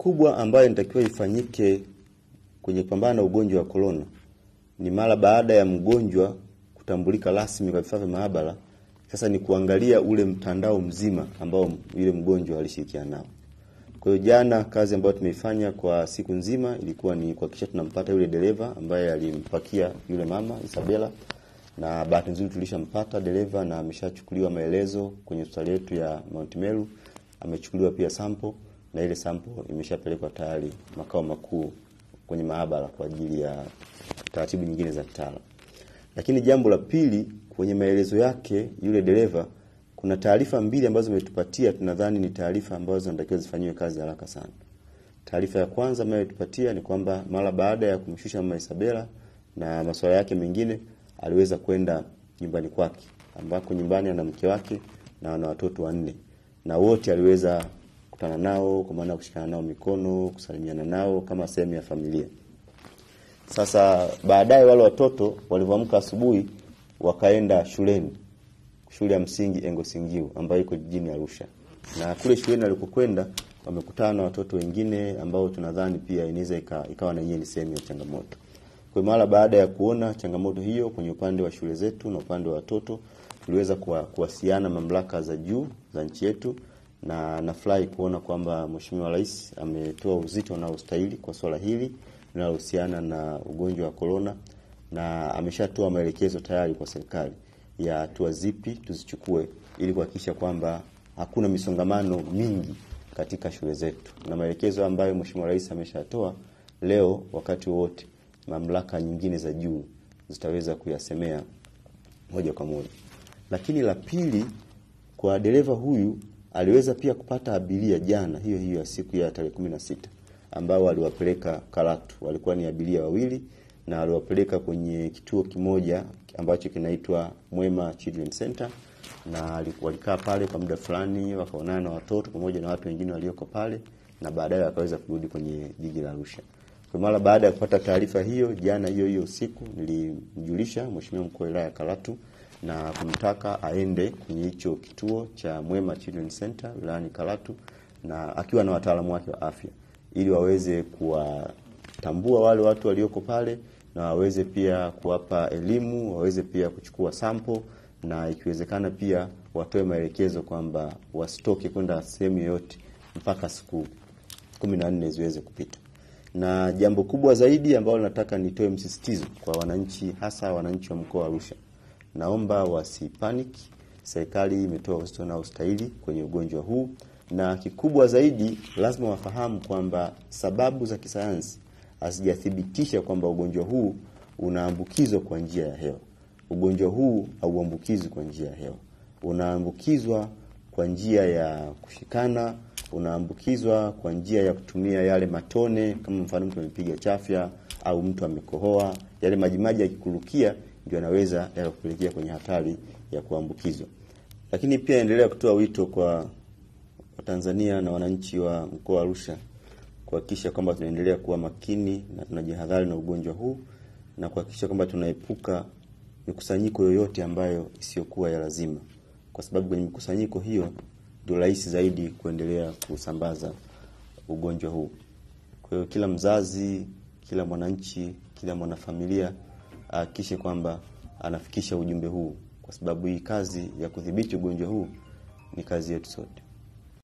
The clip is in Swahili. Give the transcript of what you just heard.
Kubwa ambayo inatakiwa ifanyike kwenye kupambana na ugonjwa wa corona ni mara baada ya mgonjwa kutambulika rasmi kwa vifaa vya maabara, sasa ni kuangalia ule mtandao mzima ambao yule mgonjwa alishirikiana nao. Kwa hiyo jana kazi ambayo tumeifanya kwa siku nzima ilikuwa ni kuhakikisha tunampata yule dereva ambaye alimpakia yule mama Isabella, na bahati nzuri tulishampata dereva na ameshachukuliwa maelezo kwenye hospitali yetu ya Mount Meru, amechukuliwa pia sample na ile sample imeshapelekwa tayari makao makuu kwenye maabara kwa ajili ya taratibu nyingine za kitaalamu. Lakini jambo la pili, kwenye maelezo yake yule dereva kuna taarifa mbili ambazo ametupatia, tunadhani ni taarifa ambazo zinatakiwa zifanyiwe kazi haraka sana. Taarifa ya kwanza ambayo ametupatia ni kwamba mara baada ya kumshusha mama Isabella na masuala yake mengine, aliweza kwenda nyumbani kwake, ambako nyumbani ana mke wake na ana watoto 4, na wote aliweza kukutana nao, kwa maana kushikana nao mikono, kusalimiana nao kama sehemu ya familia. Sasa baadaye wale watoto walivyoamka asubuhi wakaenda shuleni, shule ya msingi Engosingiu ambayo iko jijini Arusha. Na kule shuleni walikokwenda wamekutana na watoto wengine ambao tunadhani pia inaweza ikawa na yeye ni sehemu ya changamoto. Kwa mara baada ya kuona changamoto hiyo kwenye upande wa shule zetu na upande wa watoto, tuliweza kuwasiliana mamlaka za juu za nchi yetu, na nafurahi kuona kwamba Mheshimiwa Rais ametoa uzito unaostahili kwa swala hili linalohusiana na ugonjwa wa corona, na ameshatoa maelekezo tayari kwa serikali ya hatua zipi tuzichukue ili kuhakikisha kwamba hakuna misongamano mingi katika shule zetu. Na maelekezo ambayo Mheshimiwa Rais ameshatoa leo, wakati wote mamlaka nyingine za juu zitaweza kuyasemea moja kwa moja. Lakini la pili, kwa dereva huyu aliweza pia kupata abiria jana hiyo hiyo ya siku ya tarehe 16 ambao aliwapeleka Karatu. Walikuwa ni abiria wawili na aliwapeleka kwenye kituo kimoja ambacho kinaitwa Mwema Children Center, na walikaa pale kwa muda fulani, wakaonana na watoto pamoja na watu wengine walioko pale, na baadaye wakaweza kurudi kwenye jiji la Arusha. Kwa mara baada ya kupata taarifa hiyo jana hiyo hiyo usiku, nilimjulisha Mheshimiwa Mkuu wa Wilaya ya Karatu na kumtaka aende kwenye hicho kituo cha Mwema Children Center wilayani Karatu, na akiwa na wataalamu wake wa afya, ili waweze kuwatambua wale watu walioko pale na waweze pia kuwapa elimu, waweze pia kuchukua sample, na ikiwezekana pia watoe maelekezo kwamba wasitoke kwenda sehemu yoyote mpaka siku 14 ziweze kupita. Na jambo kubwa zaidi ambalo nataka nitoe msisitizo kwa wananchi, hasa wananchi wa mkoa wa Arusha, naomba wasipanic. Serikali imetoa uzito unaostahili kwenye ugonjwa huu, na kikubwa zaidi lazima wafahamu kwamba sababu za kisayansi hazijathibitisha kwamba ugonjwa huu unaambukizwa kwa njia ya hewa. Ugonjwa huu hauambukizwi kwa njia ya hewa. Unaambukizwa kwa njia ya kushikana, unaambukizwa kwa njia ya kutumia yale matone, kama mfano mtu amepiga chafya au mtu amekohoa, yale majimaji yakikurukia ndio yanaweza yakakupelekea kwenye hatari ya kuambukizwa. Lakini pia endelea kutoa wito kwa Watanzania na wananchi wa mkoa wa Arusha kuhakikisha kwamba tunaendelea kuwa makini na tunajihadhari na ugonjwa huu, na kuhakikisha kwamba tunaepuka mikusanyiko yoyote ambayo isiyokuwa ya lazima, kwa sababu kwenye mikusanyiko hiyo ndio rahisi zaidi kuendelea kusambaza ugonjwa huu. Kwa hiyo kila mzazi, kila mwananchi, kila mwanafamilia ahakikishe kwamba anafikisha ujumbe huu, kwa sababu hii kazi ya kudhibiti ugonjwa huu ni kazi yetu sote.